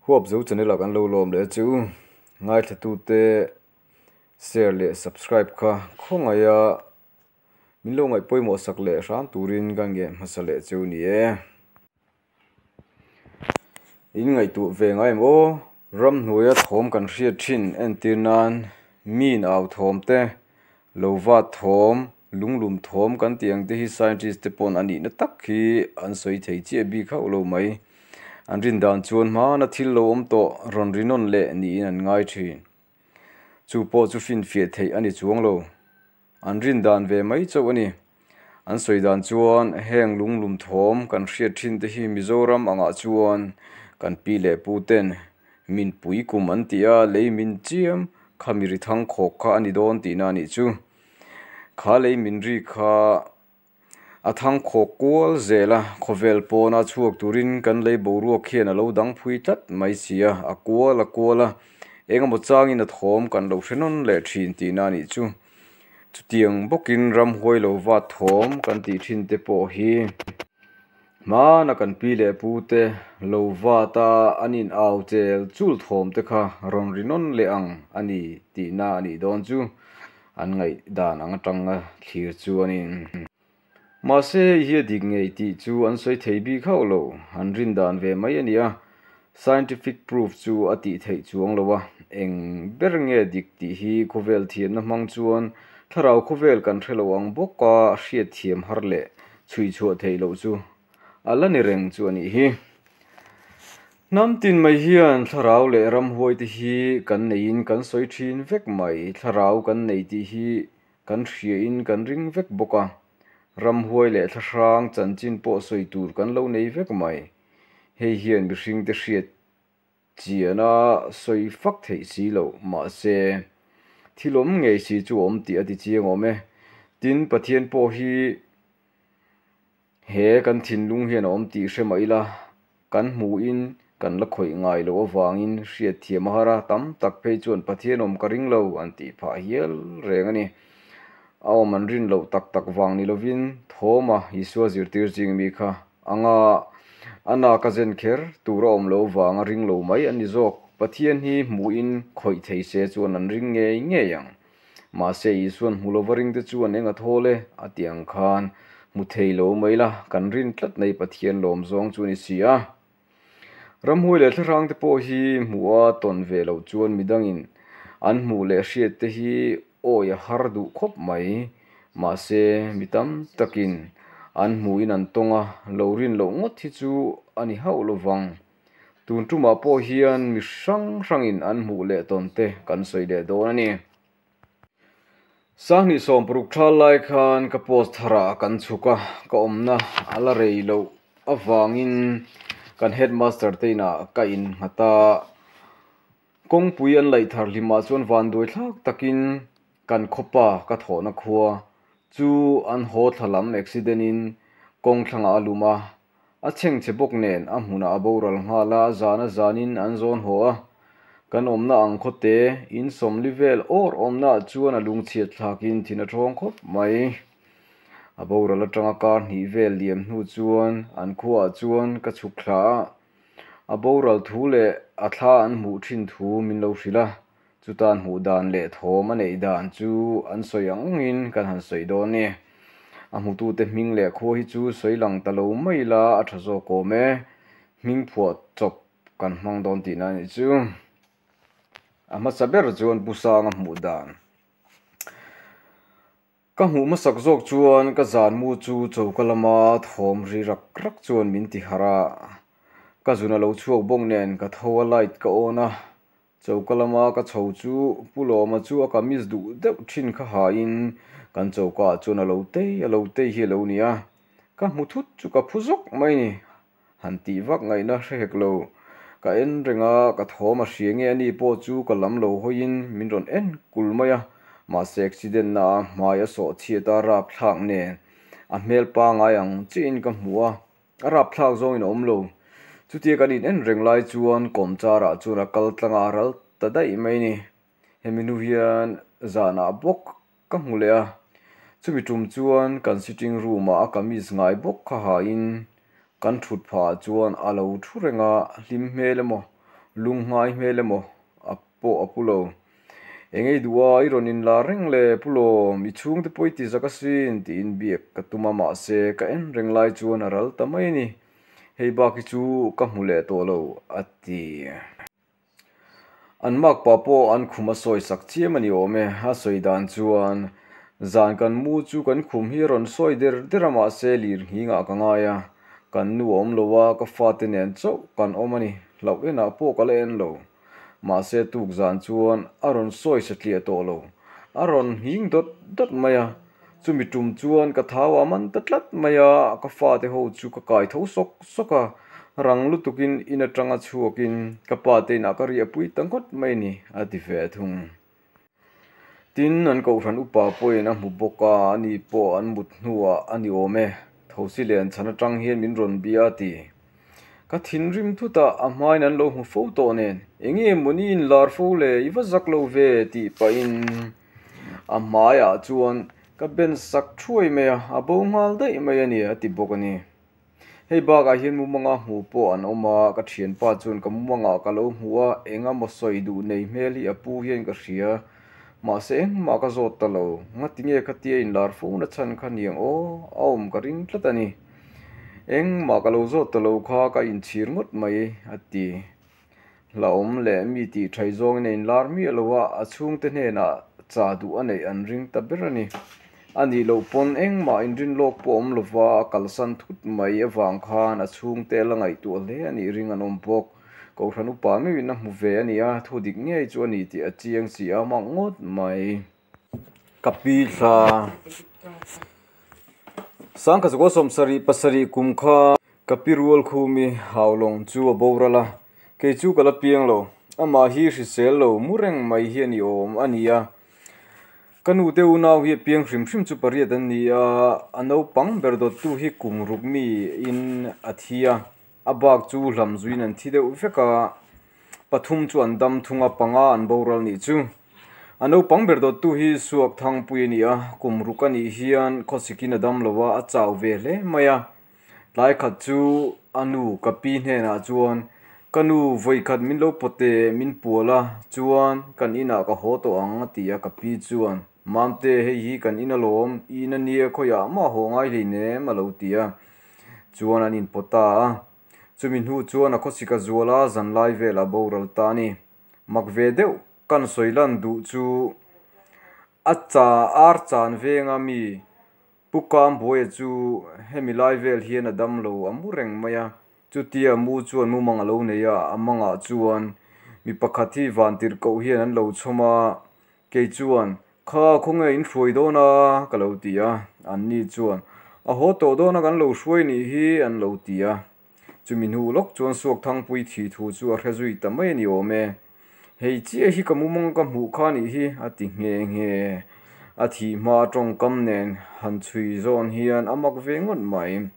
Huapzo channel ah kan lo lawm leh a che u. Ngaithlatute share leh subscribe kha khawngaiha min lo ngaih pawimawh sak leh hram turin ka ngen hmasa leh che u ni e. In ngaihtuah ve ngai em aw? Ramhnuaia thawm kan hriat thin entir nan min au thawm te, lo vat thawm, lunglum thawm kan tih ang te hi scientist te pawn a nihna tak hi an sawi thei chiah bik hauh lo mai. An rin dan chuan hmana thil lo awm tawh rawn ri nawn leh niin an ngai thin. Chu pawh chu finfiah theih a ni chuang lo. An rin dan ve mai chauh a ni. An sawi dan chuan heng lunglum thawm kan hriat thin te hi Mizoram angah chuan kan pi leh pu ten min pui kum an tih a, lei min chiam kha mi ri thang khawk kha a ni dawn tihna a nih chu. Kha lei min ri kha A thang khawk kual zel a, khawvel pawna chhuak turin kan lei boruak hian a lo dang phui tlat mai si a, a kual a kual a, engemaw changin a thawm kan lo hre nawn leh thin tihna a nih chu. Chutiang bawkin ramhuai lo vat thawm kan tih thin te pawh hi hmana kan pi leh pu te lo vat a, an in au chel chul thawm te kha rawn ri nawn leh ang a ni tihna a nih dawn chu. An ngaihdan ang atanga thlir chu a ni. Mahse hei hi a dik ngei tih chu an sawi thei bik hauh lo, an rin dan ve mai a ni a, scientific proof chu a tih theih chuang lo a, eng ber nge dik tih hi khawvel thiamna hmang chuan thlarau khawvel kan hre lo ang bawka hriatthiam har leh chhuihchhuah theih loh chu A la ni reng chu a nih hi. Hnam tin mai hian thlarau leh ramhuai te hi kan neiin kan sawi thin vek mai. Thlarau kan nei tih hi kan hriain kan ring vek bawk a. Ramhuai leh thlahrang chanchin pawh sawi tur kan lo nei vek mai. Hei hian mihringte hriat chian a sawi fak theih si loh. Mahse, thil awm ngei si chu a awm tih a ti chiang awm e. Tin, Pathian pawh hi He kan thinlung hian a awm tih hre mah ila, kan hmuhin kan la khawih ngai loh avangin hriatthiam a har a, tam tak phei chuan Pathian awm ka ring lo an tih phah hial reng a ni. A awm an rin loh tak tak vang ni lovin Thawma Isua zirtir ching mi kha anga a nak a zen kher tur a awm loh vanga ring lo mai an ni zawk. Pathian hi hmuhin khawih thei se chuan an ring ngei ngei ang. Mahse, Isua'n hmu lova ringte chuan eng a thawl e? a ti ang khan, hmu thei lo mai la, kan rin tlat nei Pathian lawm zawng chu a ni si a. Ramhuai leh thlahrangte pawh hi hmuh a tawn ve loh chuan midangin an hmuh leh hriat te hi awi a har duh khawp mai. Mahse, mi tam takin an hmuhin an tawng a, lo rin loh ngawt hi chu a ni hauh lovang. Tun tumah pawh hian mi hrang hrangin an hmuh leh tawn te kan sawi leh dawn a ni. Sanghnih 60 thal lai khan ka post tharah kan chhuk a, ka awmna a la rei loh avangin kan headmaster te inah ka innghat a. Kawngpui an laih thar hlimah chuan vanduai thlak takin kan khawpa ka thawhna khua chu an haw thla lam accident in kawng thlangah a lum a, A chhengchhe bawk nen a hmunah a boral nghal a, zan a zanin an zawn haw a. Kan awmna ang khawte, in sawmli vel awr awmnaah chuan a lungchhiat thlakin thin a thawng khawp mai. A boral atanga kar hnih vel liam hnu chuan an khuaah chuan ka chhuk thla a, a boral thu leh a thla an hmuh thin thu min lo hrilh a, Chutan hmuh dan leh thawm a neih dan chu an sawi ang angin kan han sawi dawn ni. A hmutute hming leh khua hi chu sawi lang ta lo mai la a tha zawk awm e. Hming phuah chawp kan hmang dawn tihna a nih chu. A hmasa ber chuan Pu Sanga hmuh dan. Ka hmuh hmasak zawk chuan ka zan mu chu choka lama thawm ri rak rak chuan min ti harh a. Ka zun a lo chhuak bawk nen ka tho a light ka on a, choka lama ka chho chu Pu Lawma chu a kamis duh deuh thin kha hain kan choka ah chuan a lo tei a lo tei hi a lo ni a. Ka hmu thut chu ka phu zawk mai ni. Han tih vak ngaihna hre hek lo. Ka en reng a, ka thawm a hria nge ani pawh chu ka lam lo hawiin min rawn en kul mai a. Mahse accident na a hmai a sawh chhiat a rapthlak nen a hmel pangai ang chiahin ka hmu a, a rapthlak zawngin a awm lo. Chutia kan in en reng lai chuan kawmchar ah chuan a kal tlang a ral ta daih mai ni. Hemi hnu hian zanah bawk Ka hmu leh a, chumi tum chuan kan sitting room ah a kamis ngai bawk kha hain kan thut phah ah chuan a lo thu reng a, hlim hmel emaw Lungngai hmel emaw a pawh a pu lo. Eng ei duh a, i rawn inlar reng le Pu Lawm, i chhungte pawh i ti zak asin tiin biak ka tum a mahse ka en reng lai chuan a ral ta mai a ni. Hei bak hi chu ka hmu leh tawh lo a ti. An makpa pawh an khum a sawi sak chiam a ni awm e. A sawi dan chuan zan kan mu chu kan khum hi a rawn sawi der der a mahse lir nghingah ka ngai a, kan nu a awm lo a, ka fate nen chauh kan awm a ni. Hlauh enah pawh ka la en lo. Mahse tuk zan chuan a rawn sawi satliah tawh lo. A rawn nghing dawt dawt mai a. Chumi tum chuan ka thau a man ta tlat mai a, ka fate ho chu ka kai tho sawk sawk a. Rang lutukin in atanga chhuakin ka pa te inah ka riahpui ta ngawt mai ni, a ti ve thung. Tin, an kohhran upa pawhin a hmu bawk a, ani pawh an mut hnuah a ni awm e, thosi len chhan atang hian min rawn bia a ti. Ka thinrim thut a, a hmain an lo hmu fo tawh nen, Enge mawni inlar fo le, i va zak lo ve tih pahin a hmaiah chuan ka ben sak thuai mai a, a bo nghal daih mai a ni a ti bawk a ni. Hei bakah hian mumanga hmuh pawh an awm a, ka thianpa chuan ka mumangah ka lo hmu a, eng emaw sawi duh nei hmel hi a pu hian ka hria. Mahse engmah ka zawt ta lo, ngatinge khatia inlar fo na chhan kha niang aw, a awm ka ring tlat a ni. Engmah ka lo zawt ta lo kha ka inchhir ngawt mai a ti. Hlauhawm leh mi tih thai zawngin a inlar miah lo a, a chhungte hnenah cha duh a neih an ring ta ber a ni. A nih loh pawn engmah inrin lawk pawh awm lova a kalsan thut mai avang khan a chhungte la ngaihtuah hle a nih ring an awm bawk. Kohhran upa meuhin a hmu ve a ni a, thu dik ngei chu a ni tih a chiang si a mak ngawt mai. Ka pi thla Sangkhat zakua sawmsarih pasarih kum kha ka pi rual khumi Haulawng chu a boral a, kei chu ka la piang lo. Amah hi hrisel lo mu reng mai hi a ni awm a ni a. Ka nu te unau hi a piang hrim hrim chu pariat an ni a, a naupang ber dawttu hi kum ruk miin a thi a, a bak chu hlam zuiin an thi deuh vek a, pathum chu an dam thung a, panga an boral nih chu. A naupang ber dawttu hi Suak Thangpui a ni a, kum ruk a nih hian khawsikin a dam lo a, a chau ve hle mai a. Tlai khat chu a nu ka pi hnenah chuan, Ka nu, vawi khat min lo pawte min pual a, chuan kan inah ka haw tawh ang a ti a, ka pi chuan, Mamte, hei hi kan in alawm, i in a nia khawiah mah haw ngai hleinem a lo ti a. Chuan an inpawt ta a. Chumi hnu chuan a khawsik a zual a, zanlai velah boral ta a ni. Mak ve deuh kan sawi lan duh chu a cha ar chan venga mi Pu Kambuaia chu hemi lai vel hian a dam lo a mu reng mai a. Chutia mu chuan mumang a lo nei a, a mangah chuan mi pakhat hi vantirh koh hian an lo chhawm a, kei chuan, Kha khawnge in hruai dawn a? ka lo ti a. Anni chuan, A haw tawh dawn a kan lo hruai nih hi an lo ti a. Chumi hnu lawk chuan Suakthangpui thi thu chu a hre zui ta mai a ni awm e. Hei chiah hi ka mumang ka hmuh kha nih hi a ti nghe nghe. A thih hma tawngkam nen han chhui zawn hian a mak ve ngawt mai.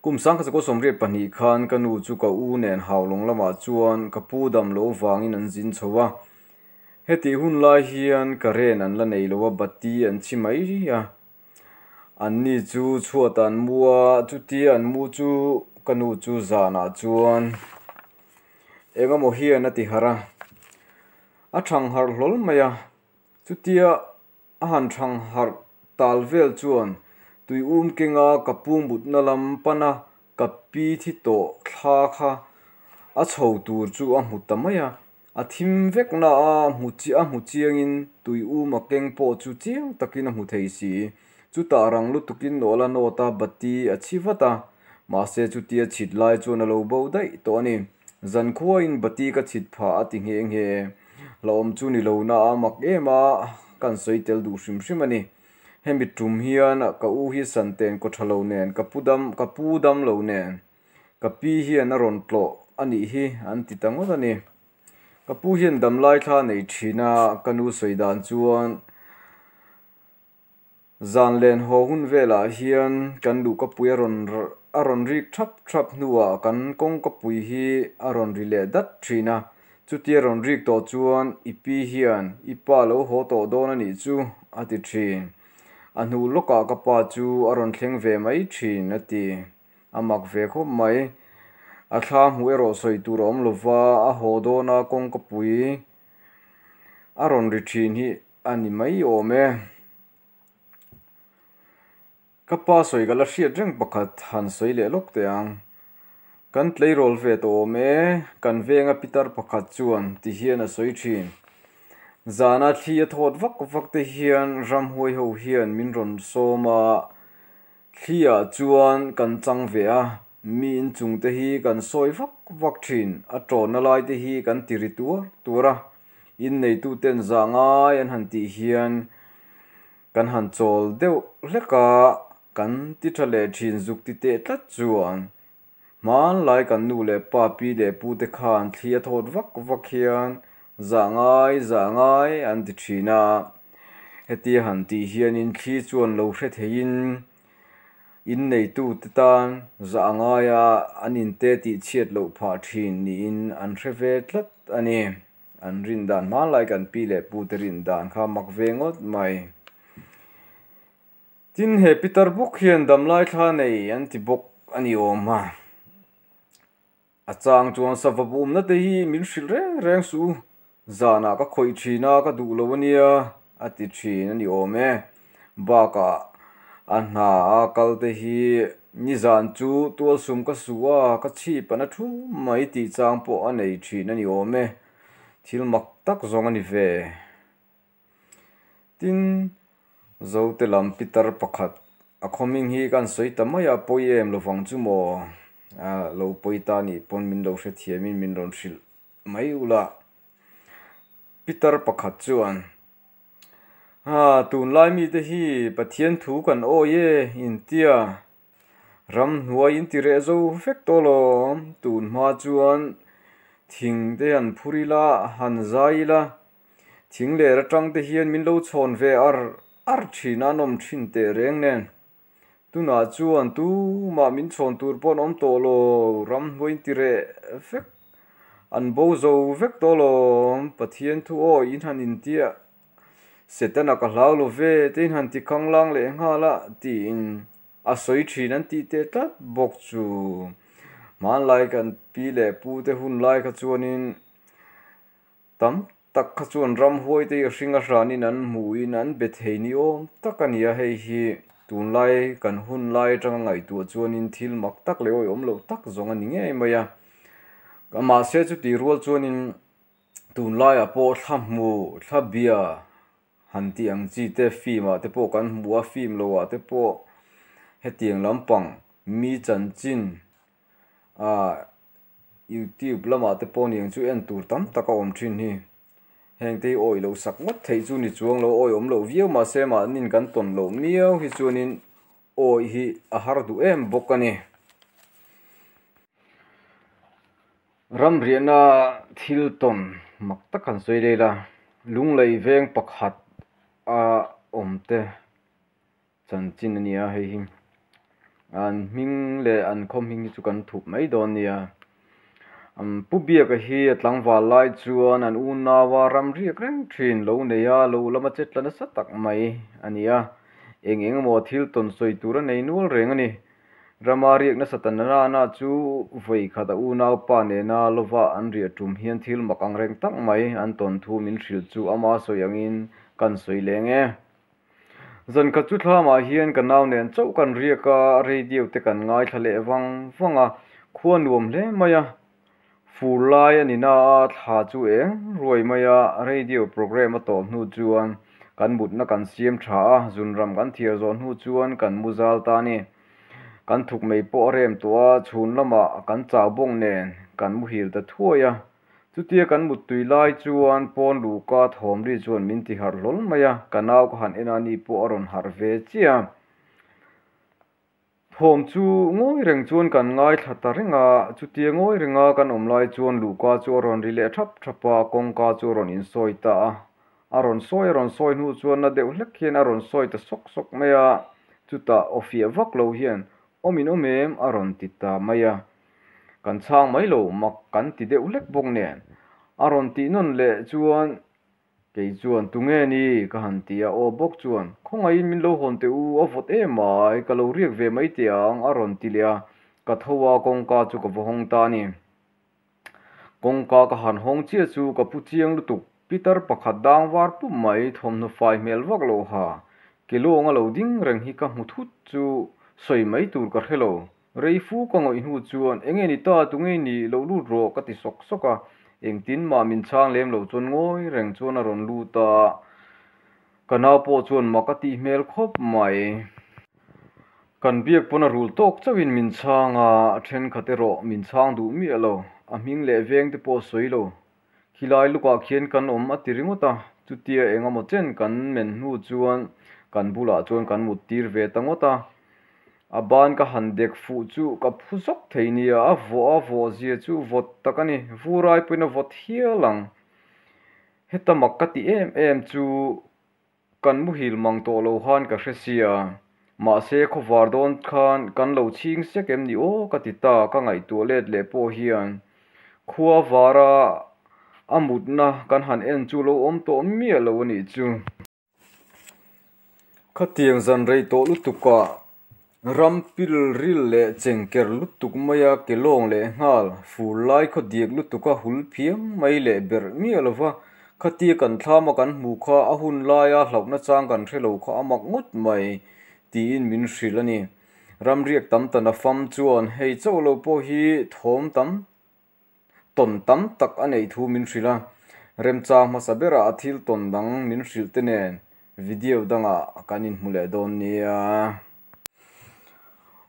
Kum sangkhat sakawt 82 khan ka nu chu ka u nen Haulawng lamah chuan ka pu dam loh vangin an zin chho a. Hetih hun lai hian current an la nei lo a, bati an chhi mai a. Anni chu chhuat an mu a, chutia an mu chu ka nu chu zanah chuan eng emaw hian a ti harh a, a thang harh hlawl mai a, chutia a han thang harh tal vel chuan tui um kenga ka pu mutna lam pana ka pi thi tawh thla kha a chho tur chu a hmu ta mai a. A thim vek na a hmu chi a hmu chiangin tui um a keng pawh chu chiang takin a hmu thei si. Chutah rang lutukin nawlh a nawt a, bati a chhi vat a. Mahse chutia chhit lai chuan a lo bo daih tawh a ni. Zankhuain bati ka chhit phah a ti nghe nghe. Hlauhawm chu ni lo na a mak em a, kan sawi tel duh hrim hrim a ni. Hemi tum hian ka u hi santen kaw tha lo nen, ka pu dam ka pu dam lo nen. Ka pi hian a rawn tlawh a nih hi an ti ta ngawt a ni. Ka pu hian damlai thla a nei thin a, ka nu sawi dan chuan zan len haw hun velah hian kan luhkapui a rawn a rawn rik thap thap hnuah kan kawngkapui hi a rawn ri leh dat thin a. Chutia rawn rik tawh chuan i pi hian i pa lo haw tawh dawn a nih chu a ti thin. A hnu lawkah ka pa chu a rawn thleng ve mai thin a ti. A mak ve khawp mai. A thla hmuh erawh sawi tur a awm lo va, a haw dawna kawngkapui a rawn ri thin hi a ni mai awm e. Ka pa sawi ka la hriat reng pakhat han sawi leh lawk teh ang. Kan tleirawl ve tawh awm e, kan venga pitar pakhat chuan ti hian a sawi thin. Zana thli a thawt vak vak te hian ramhuai ho hian min rawn sawm a, thli ah chuan kan chang ve a, mi inchung te hi kan sawi vak vak thin, a tawnna lai te hi kan ti ri tuar tuar a, inneituten zah ngai an han tih hian Kan han chawl deuh hlek a, kan ti tha leh thin zuk ti teh tlat chuan hmanlai kan nu leh pa pi leh pu te khan thli a thawt vak vak hian zah ngai zah ngai an ti thin a. Hetia han tih hianin thli chuan lo hre theiin inneitute tan zah ngaia an inte tih chhiat loh phah thin niin an hre ve tlat a ni. An rin dan hmanlai kan pi leh pu te rin dan kha mak ve ngawt mai. Tin, he pitar bawk hian damlai thla nei an ti bawk a ni awm a. A chang chuan sava bumna te hi min hrilh reng reng suh u, zanah ka khawih thin a, ka duh lo a nia a ti thin a ni awm e. Bakah a hna a kal te hi nizan chu tualsum ka su a, ka chhip an a thu mai tih chang pawh a nei thin a ni awm e. Thil mak tak zawng a ni ve. Tin, Zote lam pitar pakhat a khawming hi kan sawi ta mai a, pawi em lovang chu maw? A lo pawi ta nih pawn min lo hrethiamin min rawn hrilh mai ula. Pitar pakhat chuan. Ha, tunlai mite hi Pathian thu kan awi e intia ramhnuai in ti reh zo vek tawh lawm. Tun hma chuan thing te han phur ila, han zai ila, thing ler atang te hian min lo chhawn ve ar ar thin a, an awm thin teh reng nen. Tunah chuan tumah min chhawn tur pawh an awm tawh lo, ramhnuai in ti reh vek, an bo zo vek tawh lo, Pathian thu awi in han intia, Setana ka hlau lo ve te in han ti khanglang leh nghal a tiin a sawi thin an tih teh tlat bawk chu. Hmanlai kan pi leh pu te hun lai kha chuanin Tam tak kha chuan ramhuai te hi a hring a hranin an hmuhin an be thei ni awm tak a ni a, hei hi tunlai kan hun lai atanga ngaihtuah chuanin thil mak tak leh awihawm loh tak zawng a ni ngei mai a. Mahse chutih rual chuanin tunlaiah pawh thla hmu, thla bia han tih ang chi te film ah te pawh kan hmu a, film lo ah te pawh hetiang lampang mi chanchin ah Youtube lamah te pawh niang chu en tur tam tak a awm thin hi. Heng te hi awih loh sak ngawt theih chu ni chuang lo, awih awm loh viau mahse mahniin kan tawn loh miau hi chuanin awih hi a har duh em bawk a ni. Ramriahna thil tawn mak tak han sawi leh ila, Lunglei veng pakhat a awm te. Chanchin a nia hei hi. An hming leh an khaw hming hi chu kan thup mai dawn nia. Pu Biaka hi a tlangval lai chuan an unaua ram riak reng thin lo nei a, lo lama che tla nasa tak mai a ni a. Eng eng emaw thil tawn sawi tur a nei nual reng a ni. Rama riak nasa ta nana chu vawi khat a unaupa nena lova an riah tum hian thil mak ang reng tak mai an tawn thu min hrilh chu ama sawi angin kan sawi leng e. Zan khat chu thlamah hian ka nau nen chauh kan riak a, radio te kan ngaithla leh vang vang a, khua nuam hle mai a. Fur lai a ni na a, thla chu eng ruai mai a, radio programme a tawh hnu chuan kan mutna kan siam tha a, zunram kan thiar zawh hnu chuan kan mu zal ta a ni. Kan thuk mai pawh a rem tawh a, chhun lamah kan chau bawk nen kan muhil ta thuai a. Chutia kan muttui lai chuan pawn luhka thawm ri chuan min ti harh hlawl mai a, ka nau ka han en a ni pawh a rawn harh ve chiah a. Thawm chu ngawi reng chuan kan ngaithla ta reng a, chutia ngawi renga kan awm lai chuan luhka chu a rawn ri leh thap thap a, kawngka chu a rawn insawi ta a. A rawn sawi a rawn sawi hnu chuan na deuh hlek hian a rawn sawi ta sawk sawk mai a, chutah aw fiah vak lo hian awm in awm em a rawn ti ta mai a. Kan chhang mai lo, mak kan ti deuh hlek bawk nen. A rawn tih nawn leh chuan kei chuan tunge ni ka han ti a, aw bawk chuan khawngaihin min lo hawn teh u, a vawt em mai, ka lo riak ve mai teh ang a rawn ti leh a. Ka tho a, kawngka chu ka va hawng ta a ni. Kawngka ka han hawng chiah chu ka pu chiang lutuk. Pitar pakhat dang var pup mai, thawmhnaw fai hmel vak lo ha, ke lawnga lo ding reng hi ka hmu thut chu sawi mai tur ka hre lo. Rei fu ka ngawih hnu chuan, Enge ni ta, tunge ni, lo lut rawh ka ti sawk sawk a. Engtin mah min chhang lem lo chuan ngawi reng chuan a rawn lut a. Ka nau pawh chuan mak a tih hmel khawp mai. Kan biak pawn a rul tawk chauhin min chhang a, thenkhat erawh min chhang duh miah lo. A hming leh veng te pawh a sawi lo. Khilai lukah khian kan awm a ti ringawt a, chutia eng emaw chen kan men hnu chuan kan bulah chuan kan mut tir ve ta ngawt a. A ban ka han dek fuh chu ka phu zawk thei nia, a vawh a vawh zia chu vawt tak a ni, vurai pawhin a vawt hial ang. Heta mak ka ti em em chu Kan muhil mang tawh lo khan ka hre sia. Mahse khawvar dawn khan kan lo chhing sek em ni aw ka ti ta, ka ngaihtuah let leh pawh hian khua vara a mutna kan han en chu lo awm tawh miah lo a nih chu. Khatiang zan rei tawh lutukah ram pil ril leh chengker lutuk maia ke lawng leh nghal, fur lai khaw diak lutuka hul phiang mai leh berh miah lova khatia kan thlama kan hmuh kha a hun laia hlauhna chang kan hre lo kha a mak ngawt mai tiin min hrilh a ni. Ramriak tam ta nafam chuan hei chauh lo pawh hi thawm tam tawn tam tak a neih thu min hrilh a, remchang hmasa berah a thil tawn dang min hrilh te nen video dangah kan inhmu leh dawn nia.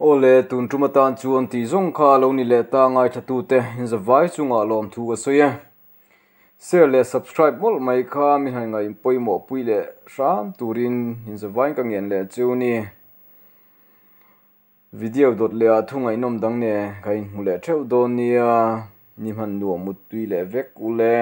Aw le, tun tum atan chuan tih zawng kha a lo ni leh ta ngaithlatute inzavai chungah lawmthu ka sawi e. Share leh subscribe mawlh mai kha mi han ngaih pawimawh pui leh hram turin inzavaiin ka ngen leh chu ni. Video dawt leh ah thu ngaihnawm dang nen ka inhmu leh theuh dawn nia, ni hman nuam muttui leh vek ule.